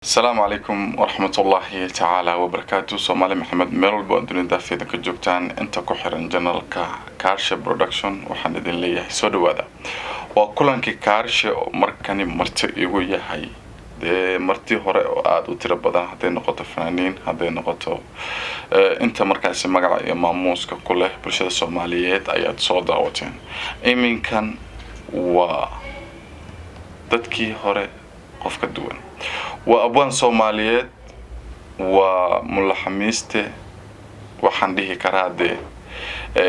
Asalaamu calaykum waraxmatullaahi tacaala wabarakaatu. Soomaali Maxamed, meel walba oo dunida daafeeda ka joogtaan, inta ku xiran channelka Kaarshe Production, waxaan idin leeyahay soo dhawaada. Waa kulankii Kaarshe oo markani marti igu yahay. Dee marti hore oo aada u tiro badan, hadday noqoto fanaaniin, hadday noqoto inta markaasi magaca iyo maamuuska ku leh bulshada Soomaaliyeed, ayaad soo daawateen. Iminkan waa dadkii hore qof ka duwan, waa abwaan Soomaaliyeed, waa mulaxamiiste. Waxaan dhihi karaa dee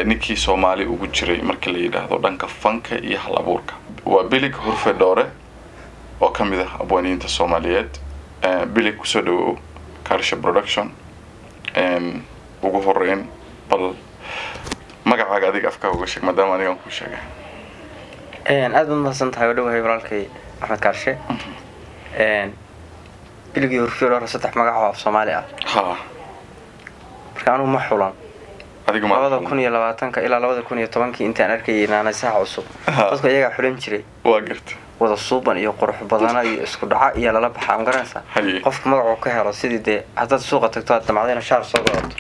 ninkii Soomaali ugu jiray markii la yidhaahdo dhanka fanka iyo hal abuurka, waa Bilig Hurfe Dhoore oo ka mid ah abwaaniyiinta Soomaaliyeed. Bilig, kusoo dhawow Karsha Production. Ugu horeyn bal magacaaga adiga afkaa uga sheeg, maadaama anigaan kuu sheegay. Aad baad mahadsan tahay. Waa dhowahay walaalkay Axmed Kaarshe. Biligii Hurfiyo Dhoore, saddex magac oo af Soomaali ah. Marka anugu ma xulan. Adiga ma 2020-ka ilaa 2010-kii intaan arkayay naanasaha cusub, dadku iyagaa xulan jiray. Waa garta. Wada suuban iyo qurux badana iyo isku dhaca iyo lala baxaa, ma garanaysaa? Qofku magacuu ka helo, sidii dee haddaad suuqa tagto aad damacdayna shaar soo gadato,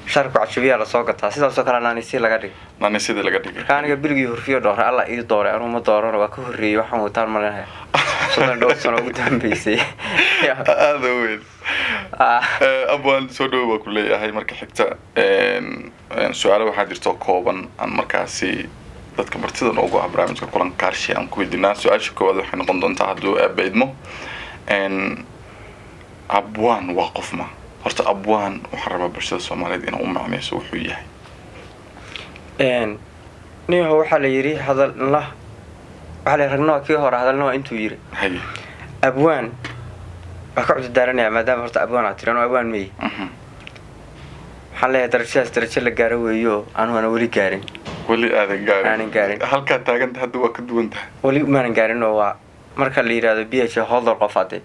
shaarku cajabiyaa lasoo gataa, sidaasoo kale naanisi laga dhigay. Naanisidii laga dhigay. Marka aniga Biligii Hurfiyo Dhoore Alla ii dooray, anugu ma doorano. Waa ka horreeyey. Waxaan wataan malinaya 30 dhowr sano ugu dambeysay. Aada u weyn. Abwaan, soo dhawo baa ku leeyahay. Marka xigta su-aalo waxaa jirto kooban aan markaasi dadka martida noogu ah barnaamijka kulan Kaarshe aan ku weydiinaa. Su-aasha koowaad waxay noqon doontaa, hadduu Eebbe idmo, abwaan waa qof ma horta abwaan? Waxaan rabaa bulshada Soomaaliyeed inaa u macnayso wuxuu yahay. Niyaho, waxaa la yidhi hadalna, waxaa la yidhi ragna waa kii hore, hadalna waa intuu yidhi. Abwaan waa ka cudurdaaranaya, maadaama horta abwaan aad tiri, anu abwaan mey. Waxaan leeyahay darajadaas darajo la gaaro weeyo, anu ana weli gaarin. Weli aadan gaarin. Aanan gaarin. Halkaad taaganta hadda waa ka duwan tahay. Weli maanan gaarin, oo waa marka la yidhahdo PhD holder qof ade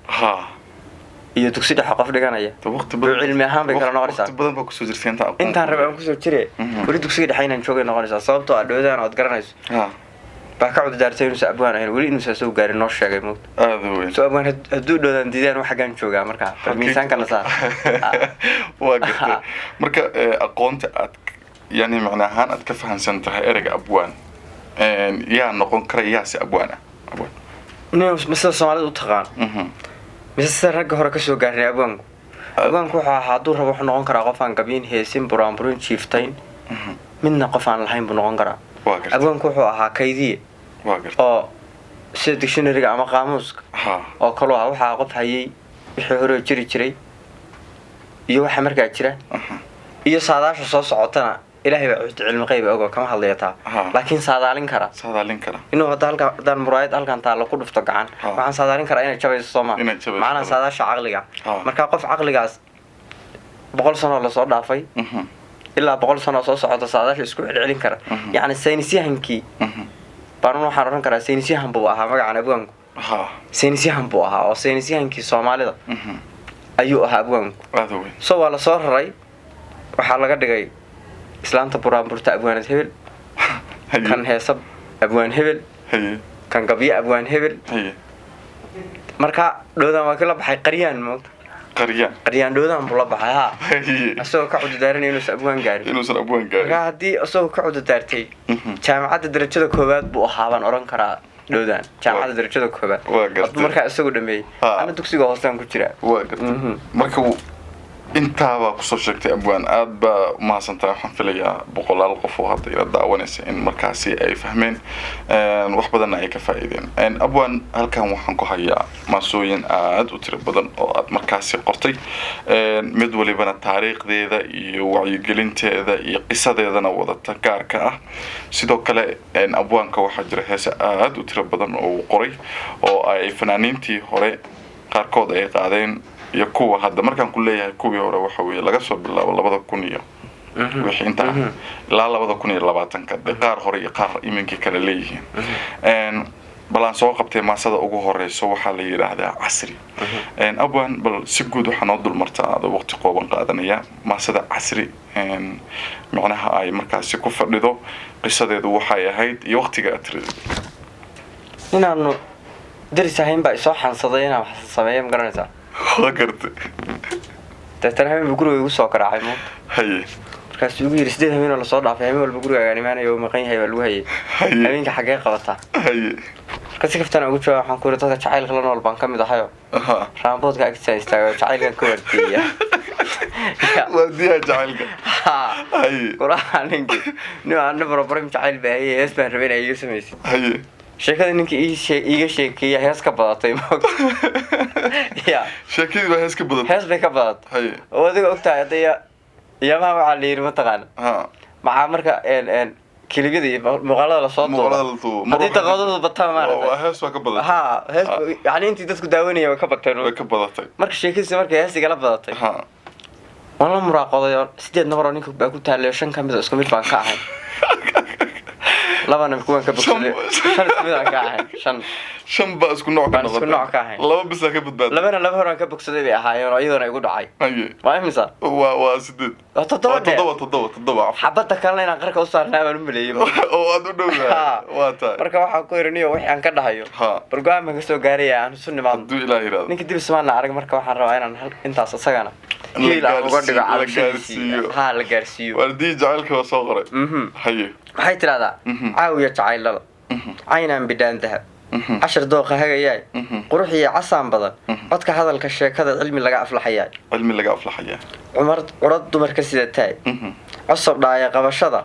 iyo dugsi dhexe qof dhiganaya. De waqti oo cilmi ahaan bay kala noqonaysaa. Waqti badan baa kusoo jirtay inta aqoon. Intaan raba aan kusoo jire, weli dugsiga dhexe inaan joogay noqonaysaa, sababtoo ah dhowdaan ood garanayso baa ka cudurdaartay inuusan abwaan ahayn, weli inuusan soo gaarin noo sheegay, moogta. Aada u weyn. Soo abwaan hadduu dhowdaan diidaan, wax xaggaan joogaa marka bal miisaanka la saar. Waa gartay. Marka aqoonta aad yani macna ahaan aad ka fahamsan tahay ereyga abwaan, yaa noqon kara, yaase abwaan ah, abwaan? Nin sida Soomaalida u taqaan mise sida ragga hore kasoo gaarnay? Abwaanku wuxuu ahaa, hadduu rabo wuxuu noqon karaa qof aan gabyin, heesin, buraanburin, jiiftayn, midna qof aan lahayn buu noqon karaa. Waa gartay. Abwaanku wuxuu ahaa kaydiye Waa gartay. oo sida dictionaryga ama qaamuuska oo kaloo ah. Waxaa qof hayay wixii hore jiri jiray iyo waxa markaa jira iyo saadaasha soo socotana. Ilaahay baa cilmi qayb og oo kama hadlaya taa, laakiin saadaalin kara. Saadaalin kara. Inuu hadda halka haddaan muraayad halkan taalla ku dhufto gacan, waxaan saadaalin karaa inay jabayso, sooma? Inay jabayso. Macnaha saadaasha caqliga. Marka qof caqligaas 100 sanoo lasoo dhaafay ilaa 100 sanoo soo socota saadaasha isku celcelin kara, yacni saynisyahankii baanun waxaan odhan karaa saynisyahan buu ahaa magacan abwaanku. Saynisyahan buu ahaa, oo saynisyahankii Soomaalida ayuu ahaa abwaanku. Aada u weyn. So waa lasoo raray, waxaa laga dhigay islaanta buraanburta abwaanad hebel, kan heesa abwaan hebel, kan gabyo abwaan hebel. Marka dhowdaan waa kii la baxay Qaryaan, moogta. Qaryaan. Qaryaan dhowdaan buu la baxay, ha, isagoo ka cudurdaaranaya inuusan abwaan gaarin. Inuusan abwaan gaarin. Marka haddii isagoo ka cudurdaartay, jaamacadda darajada koowaad buu ahaa baan odhan karaa dhowdaan, jaamacadda darajada koowaad. Waa gartay. Hadduu markaa isagu dhameeyey, ana dugsiga hoosaan ku jiraa. Waa gartay. Marka intaabaa kusoo sheegtay, abwaan, aad baa umahadsantahay. Waxaan filayaa boqolaal qof oo hadda ila daawanaysa in markaasi ay fahmeen, wax badanna ay ka faa'iideen. Abwaan, halkan waxaan ku hayaa maasooyin aad u tiro badan oo aad markaasi qortay, mid walibana taariikhdeeda iyo wacyigelinteeda iyo qisadeedana wadata gaarka ah. Sidoo kale abwaanka waxaa jira heese aad u tiro badan oo uu qoray oo ay fanaaniintii hore qaarkood ay qaadeen iyo kuwa hadda. Markaan ku leeyahay kuwii hore, waxa weeye laga soo bilaabo 2000 iyo wixii intaa ilaa 2020-ka, dee qaar hore iyo qaar iminkii kale leeyihiin. Bal aan soo qabtay maasada ugu horeyso, waxaa la yidhaahdaa Casri. Abwaan, bal si guud waxaa noo dulmartaa, adoo waqti kooban qaadanaya, maasada Casri, macnaha ay markaasi ku fadhido, qisadeedu waxay ahayd iyo waqtiga aad tiri. Inaanu deris ahayn baa isoo xansaday inaan wax sameeyo, ma garanaysaa? Waa gartay. Deetana habeen buu guriga igu soo garaacay moogta. Haye. Markaasuu igu yidhi 8 habeen oo lasoo dhaafay, habeen walba gurigaagaan imaanaya, uu maqan yahay baa lagu hayay. Haye. Habeenka xaggee qabataa? Haye. Marka si kaftan aan ugu jawaab, waxaan ku yidhi dadka jacaylka la nool baan ka mid ahayo, raamboodka agtiisa istaago, jacaylkan ka wardiyeya. Waardiyaha jacaylka. Haye. Kulaha ninkii nin aan barabarim jacayl baa hayay, hees baan rabay inay iga samaysid. Haye. Sheekada ninkii iiga sheekeeya hees ka badatay moogta ya. Sheekadii baa hees ka badatay. Hees bay ka badatay. Haye. Oo adiga ogtahay hadda iyamaha waxaa la yidhi mataqaana, maxaa marka kilibyada iyo muuqaalada lasoo muuqaalada la duubo haddii daqadadu bataa waa maaragtay hees waa ka badatay. Ha, hees yani intii dadku daawanaya way ka bateen. Way ka badatay. Marka sheekadiisa markay hees igala badatay, waan la muraaqoday oo 8 nabar oo ninka baa ku taallay, 5 ka mid oo isku mid baan ka ahay, labana kuwaan ka bogsaday, 5 isku mid aan ka ahay, 5. 5 baa isku nooc ka Baan isku noqotay. nooc ka ahayn. 2 bisaa ka badbaaday. Labana laba horaan ka bogsaday bay ahaayeen oo iyadoona igu dhacay. Haye. Waa imisa? Waa 8. Waa 7. Waa Dheer. 7, 7, 7, cafwan. Xabadda kalena inaan qarka u saarnaa baan u maleeyey. Oo aad u dhowdahay. Waa tahay. Marka waxaan ku iriniyo wixii aan ka dhahayo, bal go-aan baan kasoo gaaraya aan isu nimaadno. Hadduu Ilaah yidhaahdo. Ninka dib ismaana arag, marka waxaan rabaa inaan intaas isagana La hiil aan uga dhigo la cabashadiisii. gaarsiiyo. Ha, la gaarsiiyo. Waardiyii jacaylka waa soo qoray. Haye. Waxay tidhahdaa, caawiya jacaylada, caynaan bidhaan dahab, cashar dooqa hagayaay, qurux iyo casaan badan, codka hadalka sheekada, cilmi laga aflaxayaay. Cilmi laga aflaxaya. Cumar curad dumarka sidataay, cosob dhaaya qabashada,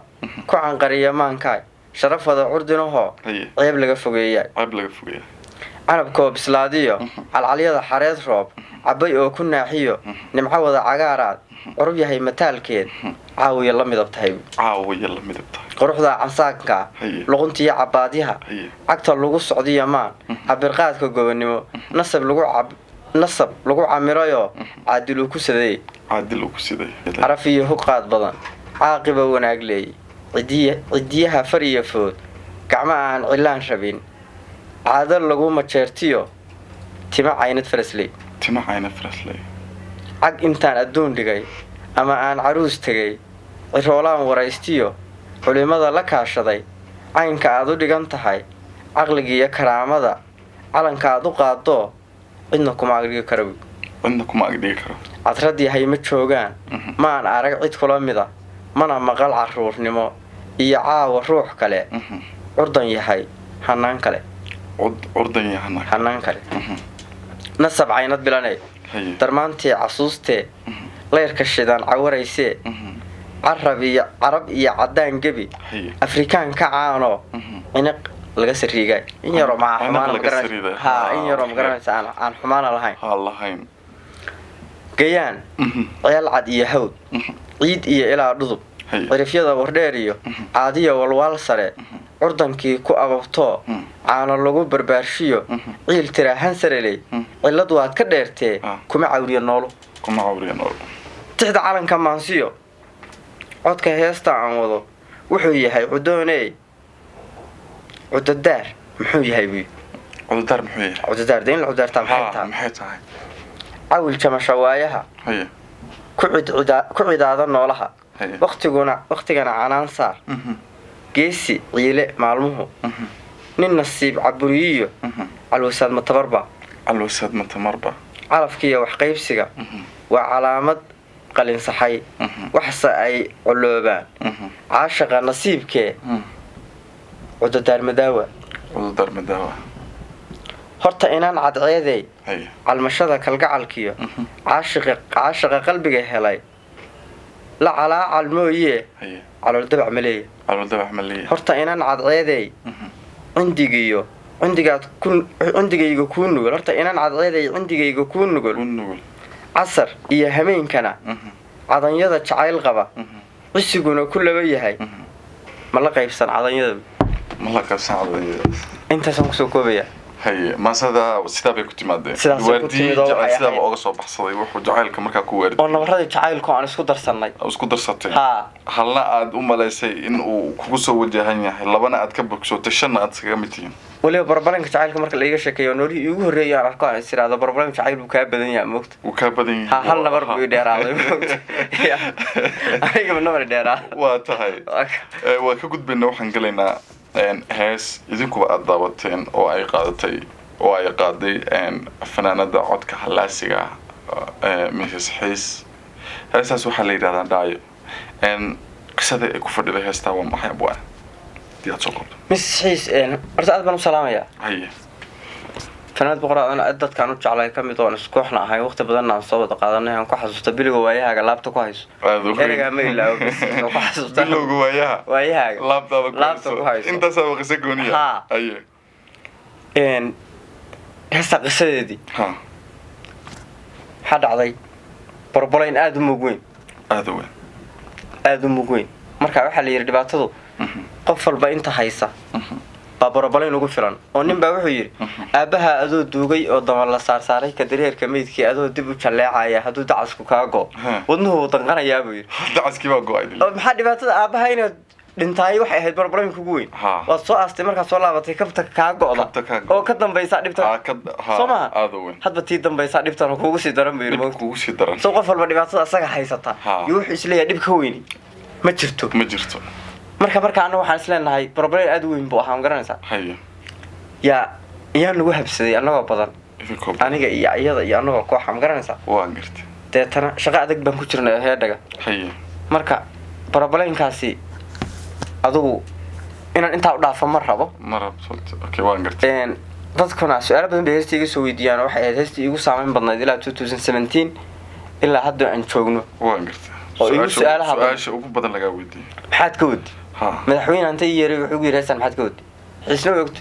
ku canqariya maankaay, sharafada curdinahoo, Haye. ceeb laga fogeeyaay. Ceeb laga fogeeya. Canabkoo bislaadiyo calcalyada xareed, roob cabbay oo ku naaxiyo, nimco wada cagaaraad, curub yahay mataalkeed, caawiya la midab tahay. Caawiya la midab tahay. Quruxda cansaanka, Haye. luquntiyo cabaadyaha, Haye. cagta lagu socdiyo maan, cabirqaadka gobonimo, nasab lagu camirayoo, caadil uu ku sadeeyey. Caadil uu ku siday. Caraf iyo huqaad badan, caaqiba wanaag leey, cidiyaha far iyo food, gacmo aan cilaan rabin, caado lagu majeertiyo, tima caynad farasley. Tima cayna farasley. Cag intaan adduun dhigay ama aan caruus tegay, ciroolaan waraystiyo, culimmada la kaashaday, caynka aad u dhigan tahay, caqligiiyo karaamada, calanka aad u qaadoo, cidna kuma agdhigi karo buy. Cidna kuma agdhigi karo. Cadrad yahay ma joogaan, maan arag cid kula mida, mana maqal carruurnimo iyo caawa ruux kale, curdan yahay hanaan kale. Curdan yahana. Hanaan kale, nasab caynad bilaney, Haye. darmaantee casuustee, layrka shidaan cawaraysee, carab iyo carab iyo caddaan gebi, Haye. Afrikaan ka caanoo, ciniq laga sariigaay, in yaroo maa Ciniq xumaana laga magaranaysa. sariiday. Ha, in yaroo magaranaysa aan xumaana lahayn. Ha lahayn. Gayaan, ceel cad iyo hawd, ciid iyo ilaa dhudub, Haye. cirifyada wardheer iyo caadiya walwaal sare, curdankii ku ababtoo, caano lagu barbaarshiyo, ciil tiraahan sareley, cillad waad ka dheertee, kuma cawriyo noolo. Kuma cawriya nool. Tixda calanka maansiyo, codka heesta aan wado, wuxuu yahay cudooney, cudadaar muxuu yahay buy? Cudurdaar muxuu yahay? Cudadaar de in la cudaartaa maxay tahay? Maxay tahay? Cawil jamashawaayaha, Haye. ku ku cidaada noolaha, Haye. waqtiguna waqtigana canaan saar, geesi ciile maalmuhu, nin nasiib caburiyiyo, calwasaad matabarba. Calwasaad matamarba. Calafkiiyo waxqaybsiga waa calaamad qalinsaxay, waxse ay coloobaan caashaqa nasiibkee, cudadaar madaawa. Cudurdaar madaawa. Horta inaan cadceeday, Haye. calmashada kalgacalkiyo, caashiqa qalbiga helay, la calaacal mooyee, Haye. calool dabac maleeya. Calooldabax ma leeyahay. Horta inaan cadceeday, cindigiyo cindigaad ku cindigayga kuu nugul, horta inaan cadceeday cindigayga kuu nugul, U nugul. Casar iyo hameenkana, cadanyada jacayl qaba, cisiguna ku laba yahay, ma la qaybsan cadanyada? Ma la qaybsan cadanyadaas? Intaasaan kusoo koobaya. Haye, maasada sidaa bay ku timaadeen. Sidaasay ku Waardiyihii timid oo jacayl waxay sidaaba ahayd. oga soo baxsaday wuxuu jacaylka markaa ku oo waardiyey. Nabaradii jacaylku aan isku darsannay. Isku darsatay. Haa. Halna aad u malaysay in uu kugu soo wajahan yahay, labana aad ka bogsootay, shanna aad iskaga mid tihiin. Weliba barbalanka jacaylka marka la iiga sheekeeyo, noolihii iigu horreeyay aan arko aan is iraahdo barbalanka jacayl buu kaa badan yahay, moogta. Wuu kaa badan yahay. Ha, hal nabar buu ii dheeraaday, moogta. Ya, anigaba nabar i dheeraaday. Waa tahay. Waa ka gudbaynaa, waxaan gelaynaa hees idinkuba aad daawateen oo ay qaadatay oo ay qaaday fanaanada codka halaasiga ah. Mrs Xiis. Heestaas waxaa la yidhahdaa Dhaayo. Qisada ay ku fadhiday heestaa waa maxay, abwaan, hadii aad soo koobto? Miss Xiis, horta aad baan u salaamayaa. Fanaanad Boqor aad dadkaan u jeclay ka mid oon iskooxna ahay, waqti badanna aan soo wada qaadanay, aan ku xasuusta Biliga Waayahaaga laabta ku hayso. Aad u weyn. Ereygaa ma ilaawo, bas oo ku xasuusta. Bilowga Waayaha. Waayahaaga. Laabtaada ku Laabta ku hayso. Intaasaa qiso gooniya. Heesta qisadeedii waxaa dhacday barbolayn aada u mug weyn. Aada u weyn. Aada u mug weyn. Marka waxaa la yidhi dhibaatadu qof walba inta haysa baa barobolayn ugu filan, oo nin baa wuxuu yidhi: aabbaha adoo duugay oo dama la saarsaaray ka dareerka meydkii, adoo dib u jalleecaya, hadduu dacasku kaa go wadnuhu wuu danqanayaa, buu yidhi. Dacaskii baa go-ay. Oo maxaa dhibaatada aabbaha inaad dhintaay waxay ahayd barbolaynka ugu weyn. Waad soo aastay, markaad soo laabatay kabta kaa go'da Kabta kaa go'da. oo ka dambaysaa dhibta. Soo maha? Aada u weyn. Hadba tii dambaysaa dhibtana kuugu sii daran, buu yidhi. Dhib Moogta. kugu sii daran. Soo qof walba dhibaatada asaga haysata iyo wuxuu isleeyahay dhib ka weyni ma jirto. Ma jirto. Marka annaga waxaan isleenahay problem aad u weyn buu ahaa, ma garanaysaa? Yaa yaa nagu habsaday annagoo badan. Idinkoo Aniga iyo iyada iyo annagoo kooxa, ma garanaysaa? Waa gartay. Deetana shaqo adag baan ku jirnay oo heedhaga. Marka problemkaasi adigu inaan intaa u dhaafo ma rabo. Ma rabto, okay, waan gartay. Dadkuna su-aalo badan bay heestii iga soo weydiiyaan, oo waxay ahayd heestii iigu saameyn badnayd ilaa 2017 ilaa hadda aan joogno. Waan gartay. Oo igu su'aalaha badan. Su-aasha ugu badan lagaa weydiiyey. Maxaad ka wadi? Madaxweyne anta ii yeeray, wuxuu igu yidhi: heestan maxaad ka wadi? Xiisna way ogta.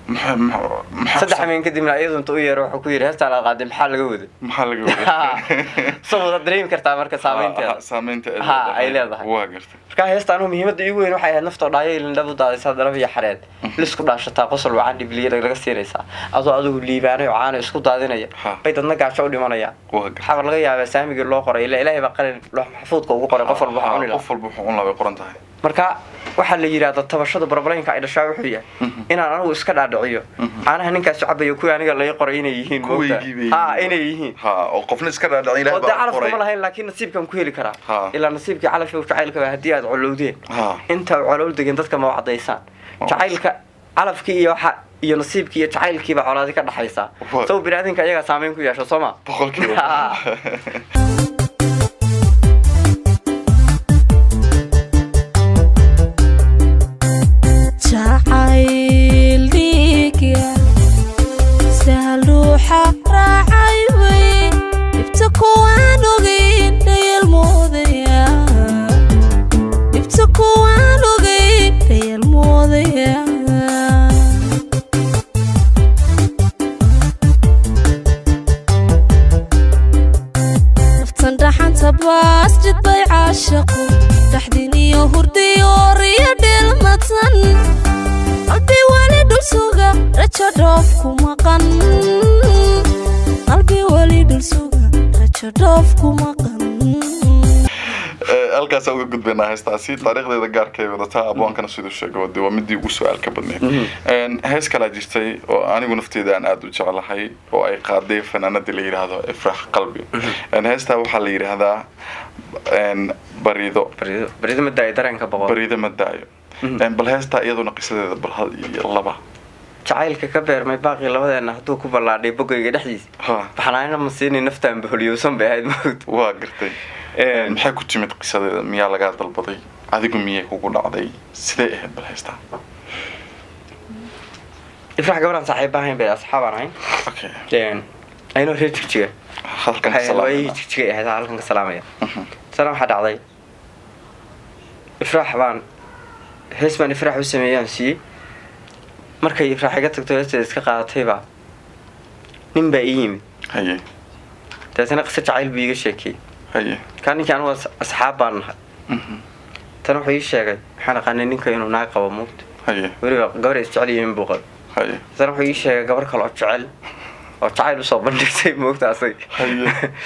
Maxaa 3 habeen kadibna iyadu inta u yeeray wuxuu ku yidhi: heestaan aad qaaday maxaa laga waday? Maxaa laga waday? Soo wada dareemi kartaa marka saameynteeda. Saameynta ay Ay leedahay. Waa gartay. Marka heesta anugu muhiimadda iigu weyn waxay ahayd naftoo dhaayo ilindhab u daadaysaa, darab iyo xareed lisku dhaashataa, qosol wacan dhibliya laga siinaysaa, adoo adigu liibaanay oo caano isku daadinaya bay dadna gaajo u dhimanayaan. Waa gartay. Waxaaba laga yaabaa saamigii loo qoray, ila Ilaahay baa qalin loox maxfuudka ugu qoray qof walba waxa cuni lahaa. Qof walba wuxuu cun lahaa bay qoran tahay. Marka waxaa la yidhahdaa tabashada problemka ay dhashaa wuxuu yahay inaan anigu iska dhaadhiciyo caanaha ninkaasi cabayo kuwii aniga lai qoray inay yihiin, moogta? Kuwaygii bay. Inay yihiin. Oo qofna iska dhaadhacin, Ilaah Oo dee baa calafka qoray. ma lahayn, laakiin nasiibkan ku heli karaa. Ilaa nasiibkii calafka jacaylka baa haddii aad colowdeen inta colow degan dadka ma cadaysaan jacaylka calafkii iyo waxa iyo nasiibkii iyo jacaylkiiba colaadi ka dhaxaysaa. Saw biniaadamka iyagaa saameyn ku yeesho, soo ma? 100%. Jacayl dhiigya sahal ruuxa raacay wey, dhibta kuwaan ogeyn dhayal moodaya, dhibta kuwaan ogeyn dhayal moodaya. Naftan dhaxanta baas jidbay caashaqu dhaxdin iyo hurdiyo riyo dheelmatan, qalbi weli dhul suga rajo dhoof ku maqan, qalbi weli dhul suga rajo dhoof ku maqan. Halkaasaan uga gudbaynaa heestaasi, taariikhdeeda gaarka ay wadataa. Abwaankana siduu sheegay dee waa midii ugu su-aalka badneyd. Hees kalaa jirtay oo anigu nafteeda aan aada u jeclahay oo ay qaaday fanaanadii la yidhaahdo Ifraax Qalbi. Heestaa waxaa la yidhaahdaa Bariido. Bariido, Bariido ma daayo dareenka boqol. Bariido ma daayo. Bal heestaa iyaduna qisadeeda bal hal iyo laba. Jacaylka ka beermay baaqii labadeena hadduu ku ballaadhay bogayga dhexdiisa, baxnaanina ma siinin naftaan boholiyowsan, bay ahayd, moogta? Waa gartay. Maxay ku timid qisadeeda? Miyaa lagaa dalbaday adigu? Miyay kugu dhacday? Sidee ahayd bal heestaa? Ifrax gabadhaan saaxiib ahayn bay, asxaabaan ahayn. Aynoo reer Jigjiga. Halkan ka Waxay ahayd waayihii salaamana. Jigjigay ahayd, halkan ka salaamaya. Sana waxaa dhacday Ifraax baan hees baan Ifraax u sameeyaan siiyey. Markay Ifraax iga tagto heesteeda iska qaadatayba nin baa ii yimid. Dabeetana qiso jacayl buu iiga sheekeeyey. Kaa ninkii anugu asxaab baan nahay. Tan wuxuu ii sheegay, waxaan aqaanay ninka inuu naag qabo, moogta? Weliba gabar ay isjecel yihiin buu qabay. Tan wuxuu ii sheegay gabar kale oo jecel oo jacayl usoo bandhigtay, moogta, asag. Wuxuu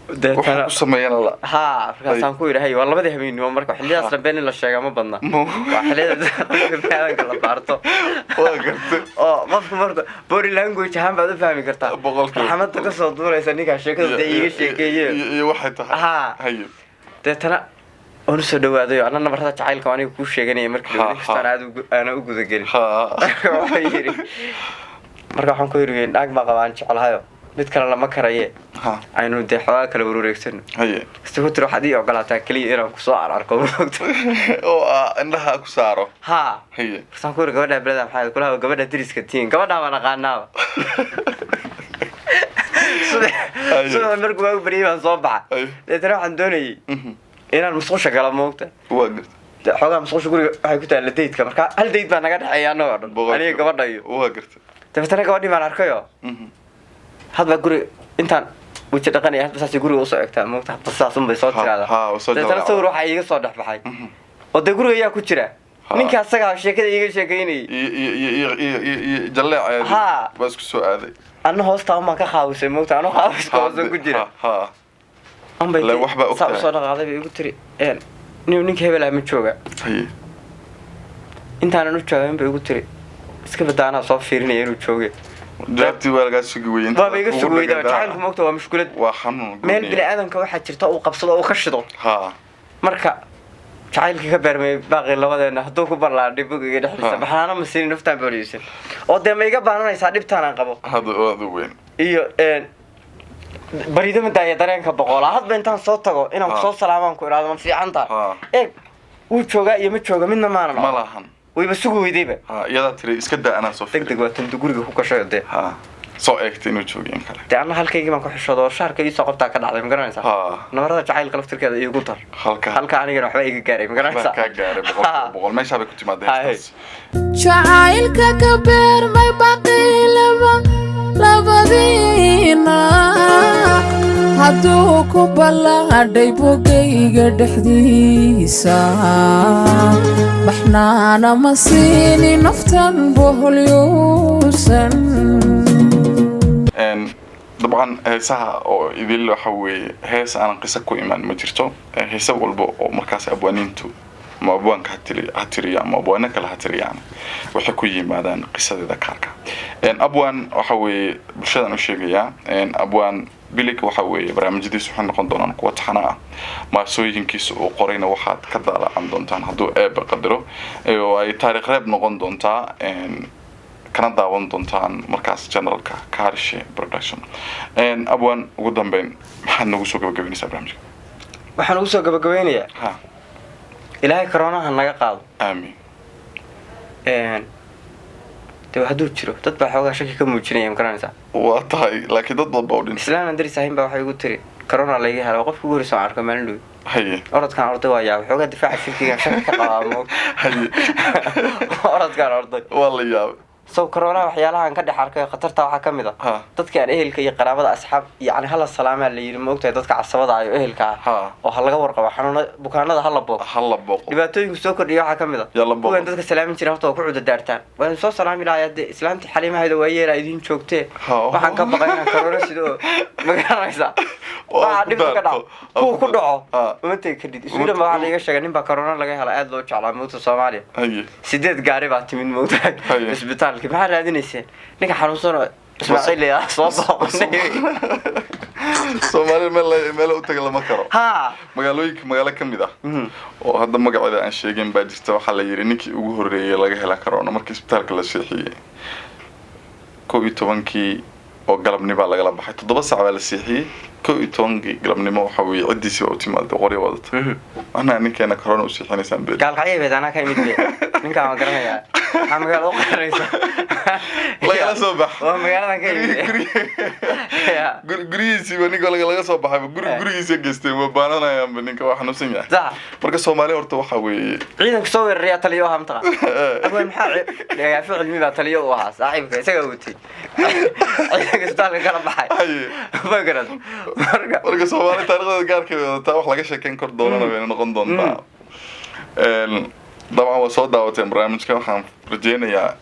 Deetana ku sameeyana la markaasaan ku yidhi hay, waa labadii habeenimo. Marka xilliyadaas dambe in la sheegaa ma badna, waa xilliyada qofka biniaadanka la baarto. Waa gartay. Oo qofka marka body language ahaan baad u fahmi kartaa. 100%. Raxmadda kasoo duulaysa ninkaa sheekada dee iiga sheekeeyeen. Iyo waxay tahay. Deetana waan usoo dhawaaday oo anna nabarada jacaylka aniga kuu sheeganaya markii dhawaad, inkastoo aan aad aana u gudagelin. Wuxuu yidhi, marka waxaan ku yidhi naag baa qabaan jeclahayo. Mid kale lama karaye. Aynu dee xoogaa kala wareegsano. Kasta ku tiri, waxaad ii ogolaataa keliya inaan kusoo ararko, moogta. Oo ah indhaha ku saaro. Haa. Markaasaan ku iri, gabadha beleda maxaa kulaha, gabadha deriska tiin, gabadhaa baan aqaanaaba. Subax markuu waagu baryay baan soo baxa. Deetana waxaan doonayay inaan musqusha galo, moogta. Waa garta. Dee xoogaa musqusha guriga waxay ku taalla daydka, marka hal dayd baa naga dhexeeya annagoo dhan, aniga gabadha iyo. Waa garta. Dabeetana gabadhii baan arkayo. Hadba guri intaan weji dhaqanaya, hadba saasay guriga usoo egtaa, moogta, hadba sidaas unbay soo tiraada. Ha, soo Dabeetana jalaaca. sawir waxaa iiga soo dhex baxay oo dee guriga ayaa ku jira ninka asagaa sheekada iiga sheekaynayay. Iyo iyo iyo iyo iyo iyo iyo jalleec. Baa isku soo aaday. Anna hoostaa unbaan ka qaawisay, moogta, anoo qaawiska hoosan ku jira. Ha. Unbay Lee, wax baa og saa tahay. usoo dhaqaaqday bay igu tiri, ninka hebel ah ma jooga? Intaanan u jawaabin bay igu tiri, iska badaa, anaa soo fiirinaya inuu jooge. Jawaabtii waa lagaa sugi weyey. Waaba iga sugi weyda. Jacaylku, moogta, waa mushkulad. Waa xanuun. Meel bini aadamka waxaa jirta uu qabsado oo uu ka shido. Marka jacaylkii ka beermay baaqi labadeena hadduu ku ballaadhay bogiga dhexdiisa, baxnaana ma siinin, naftaan booliyeysan oo dee ma iga baananaysaa dhibtaan aan qabo. Hadda aad u weyn. Iyo bariido ma daaya dareenka boqolaa, hadba intaan soo tago inaan kusoo salaamaan, ku idhaahdo ma fiican tahay. Eeg, wuu joogaa iyo ma jooga midna maanan Ma oran. lahan. Wayba sugi weydayba. Ha, iyadaa tiri iska daa, anaa soo Deg deg waa tandu guriga ku gashay dee. Ha, soo eegtay inuu joogay in kale. Dee anna halkaygii baan ku xishooda oo shaarka iisoo qabtaa ka dhacday, ma garanaysaa? Nabarada jacaylka laftirkeeda iigu dar. Halka. Halka anigana waxba iga gaaray, ma garanaysaa? Baa kaa gaaray 100%. Meeshaa bay ku timaadeen heestaas. Jacaylka ka beermay baqii labadiina hadduu ku ballaadhay bogayga dhexdiisa, baxnaana ma siini naftan boholyuusan. Dabcan heesaha oo idil waxa weeye hees aanan qiso ku imaan ma jirto. Heese walba oo markaas abwaaniintu ama abwaanka ha tiriyo ama abwaano kale ha tiriyaan, waxay ku yimaadaan qisadeeda kaarka. Abwaan waxa weeye bulshadan u sheegayaa, abwaan Bilig waxa weeye barnaamijyadiisu waxay noqon doonaan kuwa taxana ah. Maasooyinkiisa uu qorayna waxaad ka daalacan doontaan hadduu Eebbe qadaro, oo ay taariikh reeb noqon doontaa, kana daawan doontaan markaas channelka Karshe Production. Abwaan, ugu dambeyn maxaad noogu soo gabagabaynaysaa barnaamijka? Waxaan ugu soo gabagabeynayaa, Ilaahay koroonaha naga qaado. Aamin. Dee hadduu jiro, dad baa xoogaa shaki ka muujinaya, ma garanaysaa? Waa tahay, laakiin dad badan baa u dhintay. Islaanan daris ahayn baa waxay igu tiri corona layga helo. Qofka ugu horreysa aan arko maalin dhow. Orodkaan orday waa yaabay, xoogaa difaaca shirkiga shaki ka qabaa, moog. Orodkaan orday. Waa la yaabay. So corona waxyaalahan ka dhex arkay khatarta waxaa ka mid ah dadkii aan ehelka iyo qaraabada, asxaab, yacni hala salaamaa la yidhi, ma ogtahay, dadka casabada ah iyo ehelka ah oo ha laga warqabo xanuuna, bukaanada hala booqo. Hala booqo. Dhibaatooyinku soo kordhiya waxaa ka mid ah Yaa la booqo. kuwaan dadka salaamin jiray horta waa ku cudurdaartaan, waan soo salaami lahaa dee, islaantii xaliimahayda waa yeelaa idiin joogtee. Waxaan ka baqay inaan corona sido oo, ma garanaysaa? Oo Waxaa ku dhibta ka daarto. dhaco kuwa ku dhaco uma tegi kadhid. Sweden baa waxaa laiga sheegay nin baa corona laga hela, aada loo jeclaa, moogta, Soomaaliya. 8 gaari baa timid, moogtahay, isbitaalkii. Maxaa raadinayseen? Ninka xanuunsan oo Ismaaciil yaa soo booqanay. Soomaalida meel u taga lama karo. Magaalooyinka, magaalo ka mid ah oo hadda magaceeda aan sheegin baa jirta. Waxaa la yidhi ninkii ugu horreeyay laga hela corona, markii isbitaalka la seexiyey 11-kii oo galabnimo lagala baxay. 7 saac baa la seexiyey, 11-kii galabnimo waxa weeye ciddiisii baa u timaaday, qoryo wadata. Anaa ninkeena corona u seexinaysaan beri. Gaalkacyo beed anaa ka imid be, ninkaan waan garanayaa. Maxaa magaala u qaranaysa? Lagala soo bax. Waa magaaladan ka imid. Ya. Gurigiisiiba ninka laga soo baxayba guri gurigiisa geysteen, waa baananayaanba, ninka waa xanuunsan yahay. Marka Soomaaliya horta waxa weeye Ciidanka soo weerarayaa taliyo ahaa, mataqaan, abwaan maxaa dhagaafi cilmi baa taliyo u ahaa, saaxiibka isagaa watay ciidanka isbitaalka kala baxay. Ma garad marka? Marka Soomaali taariikhdeeda gaarkeeda wadataa, wax laga sheekeyn kor doonana wayna noqon doontaa. Dabcan waa soo daawateen barnaamijka. Waxaan rajeynayaa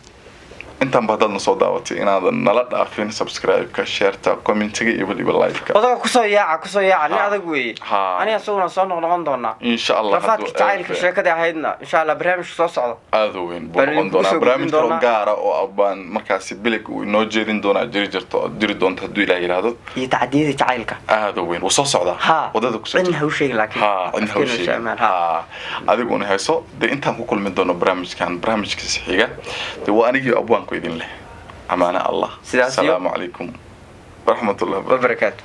intaanba haddaadna soo daawatay inaadan nala dhaafin subscribe-ka, share-ta, commentiga iyo weliba like-ka. Odaga kusoo yaaca, kusoo yaaca, nin adag weeye. Aniga isaguna soo noqnoqon doonaa. Insha Allah. Rafaadka Hadduu jacaylka Eebe- sheekadii ahaydna, insha Allah, barnaamijka soo socda aada u weyn buu baan noqon idinku doonaa soo barnaamij gudbin kaloo doonaa. gaara oo abaan markaasi Bilig uu inoo jeedin doonaa jiri jirto jiri doonto hadduu Ilaah yidhaahdo. Iyo tacdiyada jacaylka. Aada u weyn wuu soo socdaa. Wadada kusoo Cidna ha u sheegin laakiin. Ha, cidna ha u Afkeena sheegin. ammaan, ha. Ha, adiguna heeso dee. Intaan ku kulmi doono barnaamijkan barnaamijkiisa xiga, dee waa anigii abwaanku idin leh amaana Allah. Sidaas iyo- Asalaamu calaykum. Waraxmatullahi. Wabarakaatu.